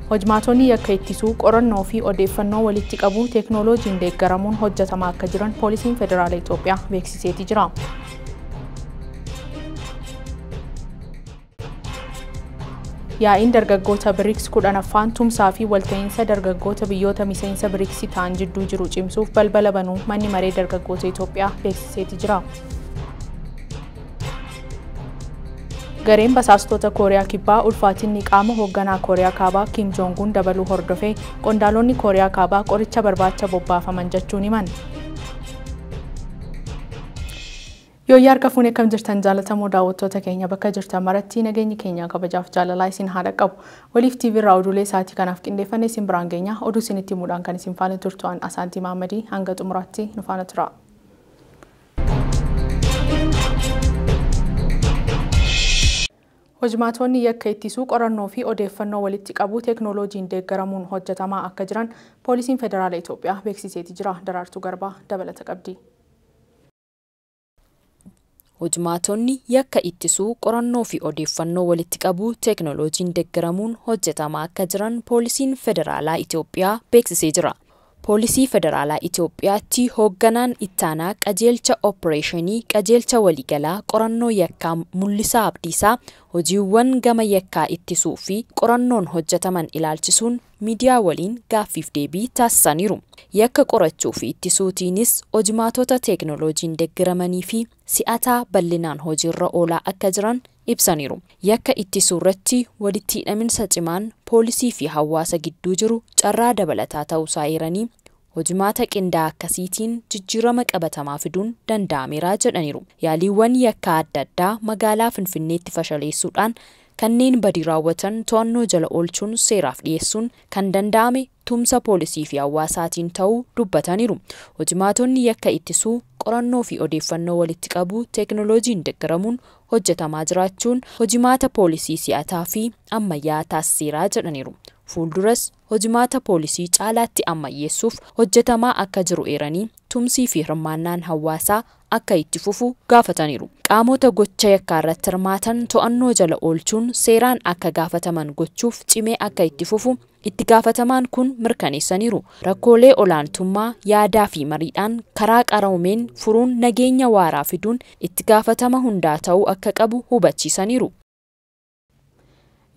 Hojmaatonni yakka ittisuu, qorannoo fi odeeffannoo walitti qabuu teeknooloojiin deeggaramuun hojjetamaa akka jiran Poolisiin Federaala Itoophiyaa beeksiseeti jira. Yaa'iin dargaggoota BRICS 10ffaan tumsaa fi walta'iinsa dargaggoota biyyoota miseensa BRICS ta'an jidduu jiru cimsuuf balbala banuu manni maree dargaggoota Itoophiyaa beeksiseeti jira. Gareen basaastota Kooriyaa Kibbaa ulfaatinni qaama hoogganaa Kooriyaa Kaabaa Kim Joong-un dabaluu hordofee qondaalonni Kooriyaa Kaabaa qoricha barbaacha bobbaafaman jechuun himan. Yooyyaa harka fuunee akkam jirtan jaalatamoo daawwattoota keenya bakka jirtan maratti nageenyi keenya kabajaaf jaalalaa isin haadha qabu. Waliif TV irraa oduulee sa'aatii kanaaf qindeeffanne isin biraan geenya. Oduu isinitti himuudhaan kan isin faana turtu an Asaantii Mahammadii hanga xumuraatti nu faana tura. Hojmaatonni yakka ittisuu, qorannoo fi odeeffannoo walitti qabuu teeknooloojiin deeggaramuun hojjetamaa akka jiran Poolisiin Federaala Itoophiyaa beeksiseeti jira. Daraartuu Garbaa dabalata qabdi. Hojmaatonni yakka ittisuu, qorannoo fi odeeffannoo walitti qabuu teeknooloojiin deeggaramuun hojjetamaa akka jiran Poolisiin Federaalaa Itoophiyaa beeksisee jira. Poolisii Federaalaa Itoophiyaatti hoogganaan ittaanaa qajeelcha opereeshinii qajeelcha waliigalaa qorannoo yakkaa Mul'isaa Abdiisaa hojiiwwan gama yakkaa ittisuu fi qorannoon hojjetaman ilaalchisuun miidiyaa waliin gaaffiif deebii taasisaniiru. Yakka qorachuu fi ittisuutiinis hojmaatota teeknooloojiin deeggaramanii fi si'ataa bal'inaan hojiirra oolaa akka jiran ibsaniiru. Yakka ittisuu irratti walitti hidhaminsa cimaan poolisii fi hawaasa gidduu jiru carraa dabalataa ta'uusaa eeranii hojmaata qindaa'aa akkasiitiin jijjiirama qabatamaa fiduun danda'ameera jedhaniiru. Yaaliiwwan yakkaa adda addaa magaalaa Finfinneetti fashaleessuudhaan kanneen badii raawwatan to'annoo jala oolchuun seeraaf dhiyeessuun kan danda'ame tumsa poolisii fi hawaasaatiin ta'uu dubbataniiru. Hojmaatonni yakka ittisuu, qorannoo fi odeeffannoo walitti qabuu teeknooloojiin deeggaramuun hojjetamaa jiraachuun hojimaata poolisii si'ataa fi ammayyaa taasiseera jedhaniiru. Fuulduras hojimaata poolisii caalaatti ammayyeessuuf hojjetamaa akka jiru eeranii tumsii fi hirmaannaan hawaasaa akka itti fufu gaafataniiru. Qaamota gocha yakkaa irratti hirmaatan to'annoo jala oolchuun seeraan akka gaafataman gochuuf cimee akka itti fufu itti gaafatamaan kun mirkaneessaniiru. Rakkoolee olaantummaa yaadaa fi mariidhaan karaa qaroomeen furuun nageenya waaraa fiduun itti gaafatama hundaa ta'uu akka qabu hubachiisaniiru.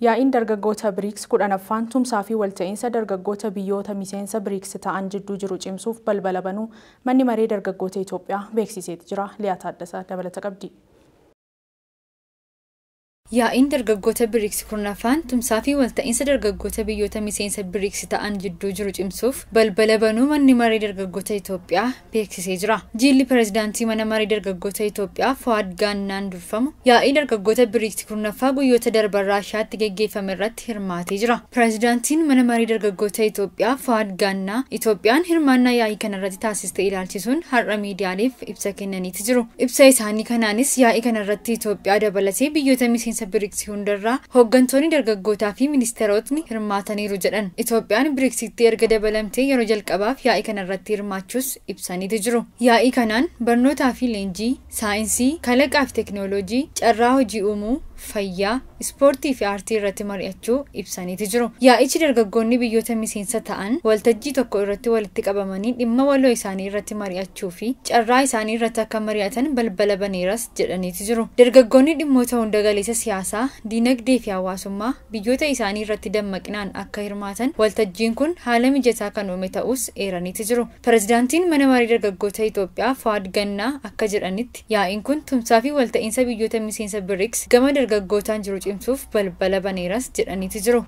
Yaa'iin dargaggoota BRICS 10ffaan tumsaa fi walta'iinsa dargaggoota biyyoota miseensa BRICS ta'an jidduu jiru cimsuuf balbala banuu manni maree dargaggoota Itoophiyaa beeksiseeti jira. Liyaa Taaddasaa dabalata qabdi. Yaa'iin dargaggoota BRICS 10ffaan tumsaa fi walta'iinsa dargaggoota biyyoota miseensa BRICS ta'an jidduu jiru cimsuuf balbala banuu manni maree dargaggoota Itoophiyaa beeksisee jira. Jilli pirezidaantii mana maree dargaggoota Itoophiyaa Fuwaad Gaannaan durfamu yaa'ii dargaggoota BRICS 10ffaa guyyoota darban Raashiyaatti geggeeffame irratti hirmaatee jira. Pirezidaantiin mana maree dargaggoota Itoophiyaa Fuwaad Gaannaa Itoophiyaan hirmaannaa yaa'ii kanarratti taasiste ilaalchisuun har'a miidiyaaleef ibsa kennaniiti jiru. Ibsa isaanii kanaanis yaa'ii kanarratti Itoophiyaa dabalatee biyyoota miseensa BRICS hundarraa hooggantoonni dargaggootaa fi ministeerotni hirmaataniiru jedhan. Itoophiyaan BRICSitti erga dabalamtee yeroo jalqabaaf yaa'ii kanarratti hirmaachuus ibsaniiti jiru. Yaa'ii kanaan barnootaa fi leenjii, saayinsii, kalaqaa fi teeknooloojii, carraa hojii uumuu, fayyaa, ispoortii fi aartii irratti mari'achuu ibsaniiti jiru. Yaa'ichi dargaggoonni biyyoota miseensa ta'an waltajjii tokko irratti walitti qabamanii dhimma waloo isaanii irratti mari'achuu fi carraa isaanii irratti akka mari'atan balbala baneeras jedhaniiti jiru. Dargaggoonni dhimmoota hunda galeessa siyaasaa, diinagdee fi hawaasummaa biyyoota isaanii irratti dammaqinaan akka hirmaatan waltajjiin kun haala mijataa kan uume ta'us eeraniiti jiru. Pirezidaantiin mana marii dargaggoota Itoophiyaa Fuwaad Gannaa akka jedhanitti yaa'iin kun tumsaa fi walta'iinsa biyyoota miseensa BRICS gama dargaggootaan jiru cimsuuf balbala baneeras jedhaniiti jiru.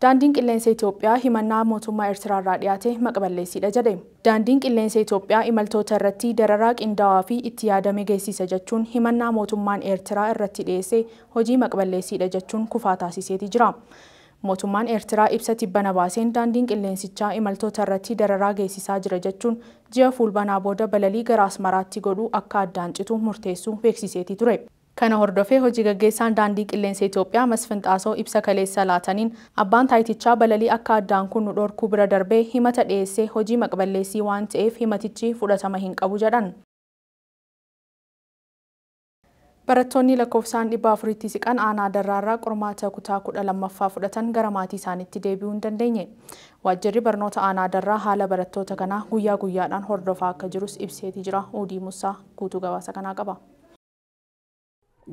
Daandiin qilleensa Itoophiyaa himannaa mootummaa Eertiraarraa dhiyaate maqballeessiidha jedhe. Daandiin qilleensa Itoophiyaa imaltoota irratti dararaa qindaa'aa fi itti yaadame geessisa jechuun himannaa mootummaan Eertiraa irratti dhiyeesse hojii maqballeessiidha jechuun kufaa taasiseeti jira. Mootummaan Eertiraa ibsa tibbana baaseen daandiin qilleensichaa imaltoota irratti dararaa geessisaa jira jechuun ji'a fulbanaa booda balalii gara Asmaraatti godhuu akka addaan citu murteessuu beeksiseeti ture. Kana hordofee hojii gaggeessaan daandii qilleensa Itoophiyaa Masfin Xaasoo ibsa kaleessa laataniin abbaan taayitichaa balalii akka addaan kun nu dhorkuu bira darbee himata dhiyeessee hojii maqballeessii waan ta'eef himatichi fudhatama hin qabu jedhan. Barattoonni lakkoofsaan 400tti siqan aanaa Darraarraa qormaata kutaa 12ffaa fudhatan gara maatii isaaniitti deebi'uu hin dandeenye. Waajjirri barnoota aanaa Darraa haala barattoota kanaa guyyaa guyyaadhaan hordofaa akka jirus ibseeti jira. Uudii Musaa guutuu gabaasa kanaa qaba.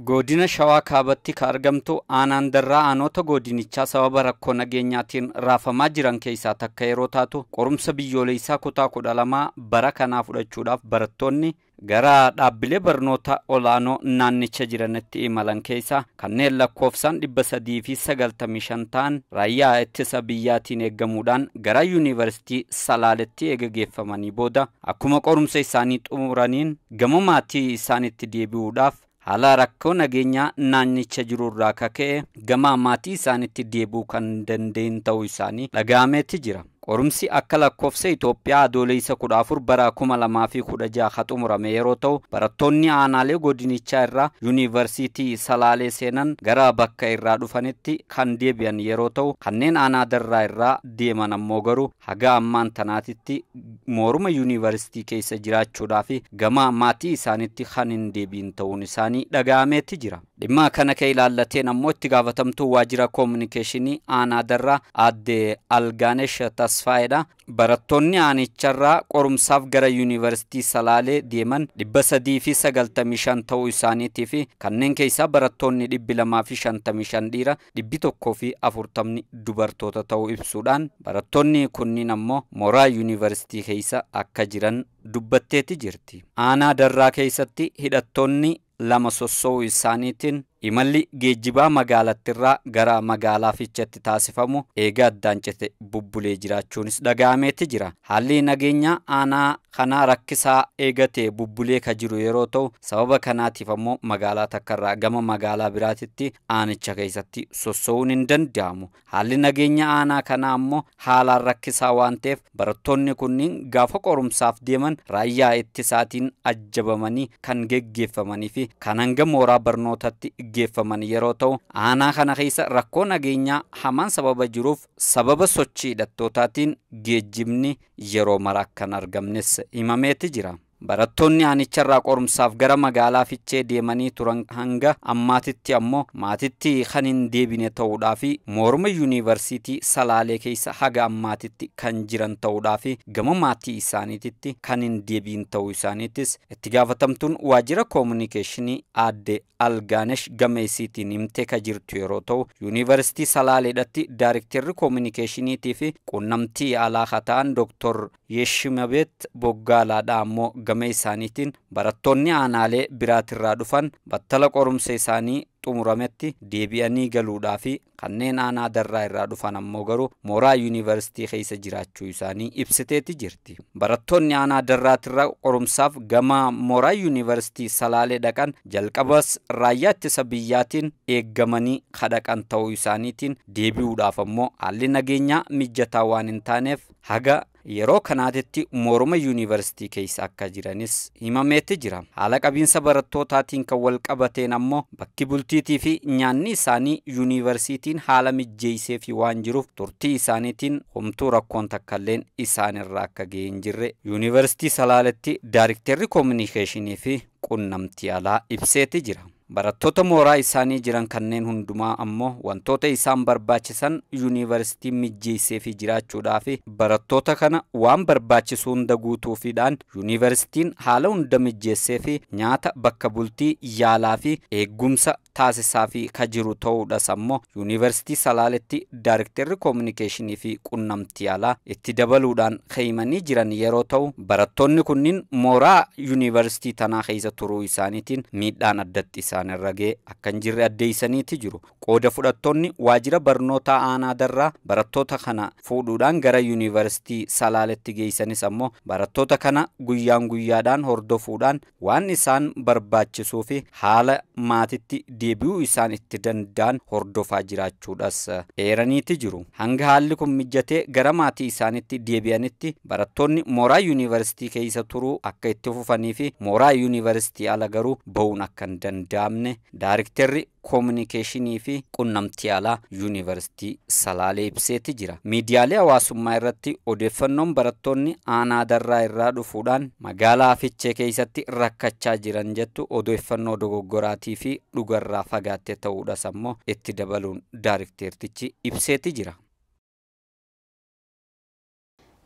Godina Shawaa Kaabatti kan argamtu aanaan Darraa aanota godinichaa sababa rakkoo nageenyaatiin raafamaa jiran keessaa takka yeroo taatu, qorumsa biyyoolessaa kutaa 12 bara kanaa fudhachuudhaaf barattoonni gara dhaabbilee barnoota olaanoo naannicha jiranitti imalan keessaa kanneen lakkoofsaan 395 ta'an raayyaa ittisa biyyaatiin eeggamuudhaan gara yuunivarsiitii Salaaletti eega geeffamanii booda, akkuma qorumsa isaanii xumuraniin gama maatii isaanitti deebi'uudhaaf haala rakkoo nageenyaa naannicha jirurraa kaka'e gama maatii isaanitti deebi'uu kan danda'in ta'uu isaanii dhaga'ameeti jira. Qorumsi akka lakkoofsa Itoophiyaa Adoolessa 14 bara 2016 xumurame yeroo ta'u, barattoonni aanaalee godinichaa irraa yuunivarsiitii Salaalee seenan gara bakka irraa dhufanitti kan deebi'an yeroo ta'u, kanneen aanaa Darraa irraa deeman ammoo garuu haga ammaan tanaatitti mooruma yuunivarsiitii keessa jiraachuudhaa fi gama maatii isaanitti kan hin deebiin ta'uun isaanii dhaga'ameeti jira. Dhimma kana kan ilaallateen ammoo itti gaafatamtuu waajjira koominikeeshinii aanaa Darraa aadde Algaanesh Tasfaayedha. Barattoonni aanicharraa qorumsaaf gara yuunivarsiitii Salaalee deeman 395 ta'uu isaaniitii fi kanneen keessaa barattoonni 255 dhiira, 140 dubartoota ta'uu ibsuudhaan, barattoonni kunniin ammoo mooraa yuunivarsiitii keessa akka jiran dubbatteeti jirti. Aanaa Darraa keessatti hidhattoonni lama sossoo'uu isaaniitiin imalli geejjibaa magaalattirraa gara magaalaa Fiicheetti taasifamu eega addaan cite bubbulee jiraachuunis dhaga'ameeti jira. Haalli nageenyaa aanaa kanaa rakkisaa eegate bubbulee ka jiru yeroo ta'u, sababa kanaatiif ammoo magaalaa takkarraa gama magaalaa biraatitti aanicha keessatti sossoo'uun hin danda'amu. Haalli nageenya aanaa kanaa ammoo haalaan rakkisaa waan ta'eef, barattoonni kunniin gaafa qorumsaaf deeman raayyaa ittisaatiin ajjabamanii kan geggeeffamanii fi kan hanga mooraa barnootatti geeffaman yeroo ta'u, aanaa kana keessa rakkoo nageenyaa hamaan sababa jiruuf sababa sochii hidhattootaatiin geejjibni yeroo mara akka hin argamnes himameeti jira. Barattoonni aanicharraa qorumsaaf gara magaalaa Fiichee deemanii turan hanga ammaatitti ammoo maatitti kan hin deebine ta'uudhaa fi mooruma yuunivarsiitii Salaalee keessa haga ammaatitti kan jiran ta'uudhaa fi gama maatii isaaniititti kan hin deebiin ta'uu isaaniitis itti gaafatamtuun waajjira koominikeeshinii aadde Algaanesh gameessiitiin himtee ka jirtu yeroo ta'u, yuunivarsiitii Salaaleedhatti daarikteerri koominikeeshiniitii fi quunnamtii alaa ka ta'an Dooktor Yeshimabeet Boggaalaadha ammoo gama isaaniitiin barattoonni aanaalee biraatirraa dhufan battala qorumsa isaanii xumurametti deebi'anii galuudhaa fi kanneen aanaa Darraa irraa dhufan ammoo garuu mooraa yuunivarsiitii keessa jiraachuu isaanii ibsiteeti jirti. Barattoonni aanaa Darraatirraa qorumsaaf gama mooraa yuunivarsiitii Salaalee dhaqan jalqabas raayyaa ittisa biyyaatiin eeggamanii kadhaqan ta'uu isaaniitiin, deebi'uudhaaf ammoo haalli nageenyaa mijataa waan hin taaneef haga yeroo kanaatitti mooruma yuunivarsiitii keessa akka jiranis himameeti jira. Haala qabiinsa barattootaatiin kan wal qabateen ammoo bakki bultiitii fi nyaanni isaanii yuunivarsiitiin haala mijjeessee fi waan jiruuf, turtii isaaniitiin homtuu rakkoon takkalleen isaanirraa akka ga'ee hin jirre yuunivarsiitii Salaaletti daarikteerri koominikeeshinii fi quunnamtii alaa ibseeti jira. Barattoota mooraa isaanii jiran kanneen hundumaa ammoo wantoota isaan barbaachisan yuunivarsiitiin mijjeessee fi jiraachuudhaa fi barattoota kana waan barbaachisu hunda guutuufiidhaan yuunivarsiitiin haala hunda mijjeessee fi nyaata, bakka bultii, yaalaa fi eegumsa taasisaa fi ka jiru ta'uudhas ammoo yuunivarsiitii Salaaletti daarikteerri koominikeeshinii fi quunnamtii alaa itti dabaluudhaan himanii jiran yeroo ta'u, barattoonni kunniin mooraa yuunivarsiitii tanaa keessa turuu isaaniitiin miidhaan addatti isaan irra ga'e akka hin jirre addeessaniiti jiru. Qooda fudhattoonni waajjira barnootaa aanaa Darraa barattoota kana fuudhuudhaan gara yuunivarsiitii Salaaletti geessanis ammoo barattoota kana guyyaan guyyaadhaan hordofuudhaan waan isaan barbaachisuu fi haala maatitti deebi'uu isaan itti danda'an hordofaa jiraachuudhas eeraniiti jiru. Hanga haalli kun mijatee gara maatii isaanitti deebi'anitti barattoonni mooraa yuunivarsiitii keessa turuu akka itti fufanii fi mooraa yuunivarsiitii ala garuu ba'uun akka hin danda'amne daarikteerri Koominikeeshinii fi Qunnamtii Alaa Yuunivarsiitii Salaalee ibseeti jira. Miidiyaalee hawaasummaa irratti odeeffannoon barattoonni aanaa Darraa irraa dhufuudhaan magaalaa Fichee keessatti rakkachaa jiran jettu odeeffannoo dogoggoraatii fi dhugarraa fagaatte ta'uudhas ammoo itti dabaluun daarikteertichi ibseeti jira.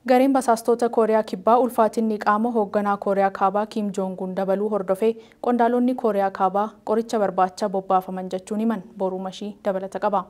Gareen basaastota Kooriyaa Kibbaa ulfaatinni qaama hoogganaa Kooriyaa Kaabaa Kim Joong-un dabaluu hordofee qondaalonni Kooriyaa Kaabaa qoricha barbaacha bobbaafaman jechuun himan. Boruu Mashii dabalata qaba.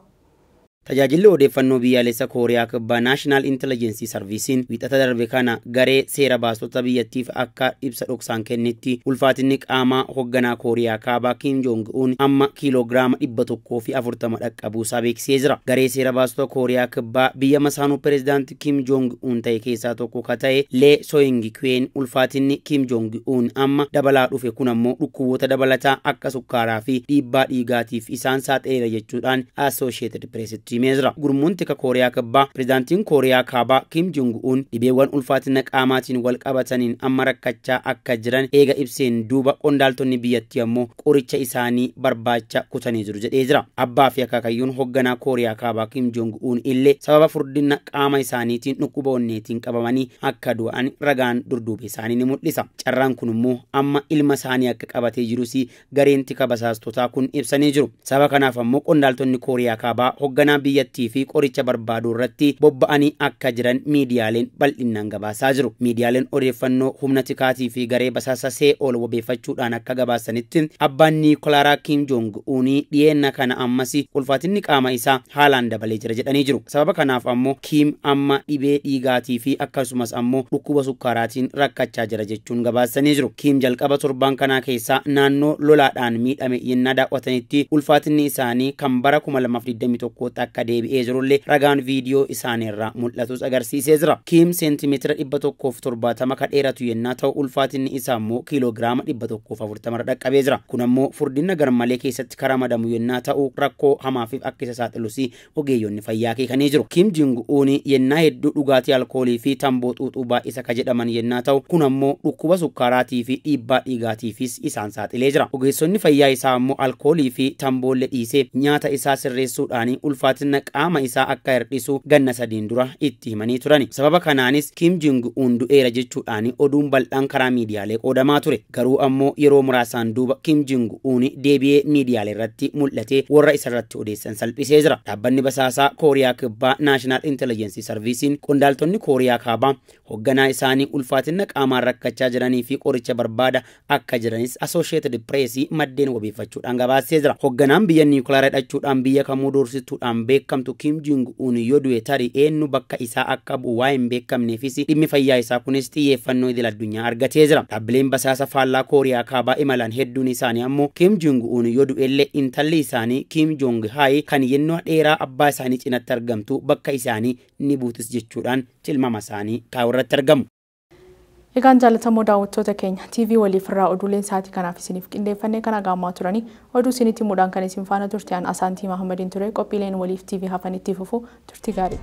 Tajaajilli odeeffannoo biyyaalessa Kooriyaa Kibbaa Naashinaal Intellijensi Sarviisiin wiixata darbe kana garee seera baastota biyyattiif akka ibsa dhoksaan kennetti ulfaatinni qaamaa hoogganaa Kooriyaa Kaabaa Kim Joong Un amma kiiloogiraama 140 dhaqqabuusaa beeksisee jira. Garee seera baastota Kooriyaa Kibbaa biyya masaanuu pireezidaantii Kim Joong Un ta'e keessaa tokko ka ta'e Lee Soying Kween ulfaatinni Kim Joong Un amma dabalaa dhufe kun ammoo dhukkuboota dabalataa akka sukkaaraa fi dhiibbaa dhiigaatiif isaan saaxileera jechuudhaan Associated Press himee jira. Gurmuun tika Kooriyaa Kibbaa pireezidaantiin Kooriyaa Kaabaa Kim Jong Un dhibeewwan ulfaatina qaamaatiin wal qabataniin amma rakkachaa akka jiran eega ibseen duuba qondaaltonni biyyattii ammoo qoricha isaanii barbaacha kutanii jiru jedhee jira. Abbaa fi akaakayyuun hoogganaa Kooriyaa Kaabaa Kim Jong Un illee sababa furdina qaama isaaniitiin dhukkuba onneetiin qabamanii akka du'an ragaan durduubee isaanii ni mul'isa. Carraan kun immoo amma ilma isaanii akka qabatee jirus gareen tika basaastotaa kun ibsanii jiru. Sababa kanaaf ammoo qondaaltonni Kooriyaa Kaabaa hoogganaa biyyattii fi qoricha barbaaduu irratti bobba'anii akka jiran miidiyaaleen bal'inaan gabaasaa jiru. Miidiyaaleen odeeffannoo humna tikaatii fi garee basaasa See'ool wabeeffachuudhaan akka gabaasanitti abbaan Niikolaaraa Kim Jong Unii dhiyeenna kana ammas ulfaatinni qaama isaa haalaan dabalee jira jedhanii jiru. Sababa kanaaf ammoo Kim amma dhibee dhiigaatii fi akkasumas ammoo dhukkuba sukkaaraatiin rakkachaa jira jechuun gabaasanii jiru. Kim jalqaba torbaan kanaa keessaa naannoo lolaadhaan miidhame yennaa daawwatanitti ulfaatinni isaanii kan bara 2021 akka deebi'ee jirullee ragaan viidiyoo isaaniirraa mul'atus agarsiisee jira. Kim seentimeetira 170 ka dheeratu yennaa ta'u ulfaatinni isaa immoo kiiloogiraama 140 dhaqqabee jira. Kun ammoo furdina garmalee keessatti karaa madamu yennaa ta'u rakkoo hamaafif akka isa saaxilus ogeeyyonni fayyaa akeekanii jiru. Kim Jong Un yennaa hedduu dhugaatii alkoolii fi tamboo xuuxuu baay'isa ka jedhaman yennaa ta'u kun ammoo dhukkuba sukkaaraatii fi dhiibbaa dhiigaatiifis isaan saaxilee jira. Ogeessonni fayyaa isaa ammoo alkoolii fi tamboollee dhiisee nyaata isaa sirreessuudhaan ulfaatina qaama isaa akka hir'isu ganna sadiin dura itti himanii turani. Sababa kanaanis Kim Jong Un du'eera jechuudhaan oduun bal'aan karaa miidiyaalee qoodamaa ture. Garuu ammoo yeroo muraasaan duuba Kim Jong Un deebi'ee miidiyaalee irratti mul'atee warra isarratti odeessan salphisee jira. Dhaabbanni basaasaa Kooriyaa Kibbaa Naashinaal Intellijensi Sarviisiin qondaaltonni Kooriyaa Kaabaa hoogganaa isaanii ulfaatina qaamaan rakkachaa jiranii fi qoricha barbaada akka jiranis Associated Press maddeen wabeeffachuudhaan gabaasee jira. Hoogganaan biyya niwukilaara hidhachuudhaan biyya kamuu doorsituudhaan beekamtu Kim Jong Un yoo du'e tarii eenyu bakka isaa akka bu'u waa hin beekamneefis dhimmi fayyaa isaa kunis xiyyeeffannoo idil addunyaa argatee jira. Dhaabbileen basaasa faallaa Kooriyaa Kaabaa imalan hedduun isaanii ammoo Kim Jong Un yoo du'ellee intalli isaanii Kim Jong Hai kan yennoo dheeraa abbaa isaanii cinatti argamtu bakka isaanii ni buutis jechuudhaan tilmaama isaanii kaa'u irratti argamu. Egaan jaallatamoo daawwattoota keenya TV waliif irraa oduuleen sa'aatii kanaaf isiniif qindeeffannee kana gaammaa turanii oduu isinitti himuudhaan kan isin faana turte an Asaantii Mahammadiin ture. Qophiileen waliif TV hafanitti fufu turtii gaarii.